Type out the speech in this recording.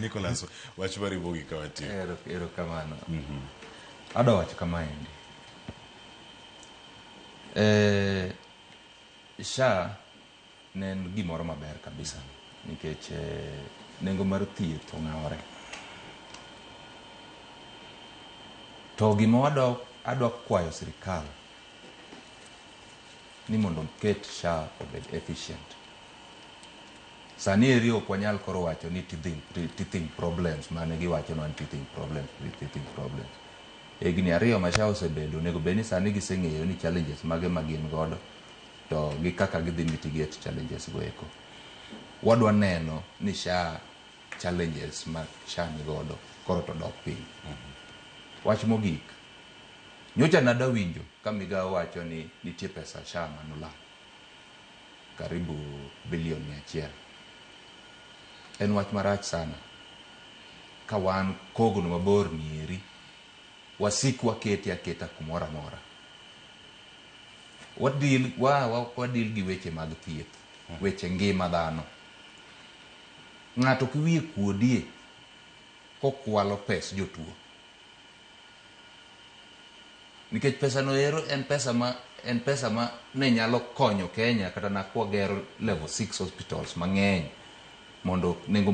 Nicholas, wach mari mogik ka watieko. Ero, erokamano. Adwa wacho kamaendi. SHA ne en gimoro maber kabisa nikech nengo mar thieth ong'awore. To gima wadwa adwa kwayo sirikal ni mondo oket SHA obed efficient. Sani eri ok wanyal koro wacho ni teething problems mane giwachonwa ni teething problems, teething problems. Higni 2 ma SHA osebedo, onego bed ni sani giseng'eyo ni challenges mage ma gin godo to gi kaka gidhi mitigate challenges go eko. Wadwa neno ni SHA challenges ma SHA ni godo koro to dok piny. Wach mogik, nyocha nada winjo ka migawo wacho ni nitie pesa SHA manolal karibu bilion 100. En wach marach sana ka wan kogno mabor ni eri wasik wakete aketa kumoro amora. Wadeal, wa deal gi weche mag thieth, weche ngima dhano. Ng'ato kiwiye kuodie kokwalo pes jotuo. Nikech pesa no ero en pesa ma ne nyalo konyo Kenya kata na kwagero level 6 hospitals mang'eny mondo nengo.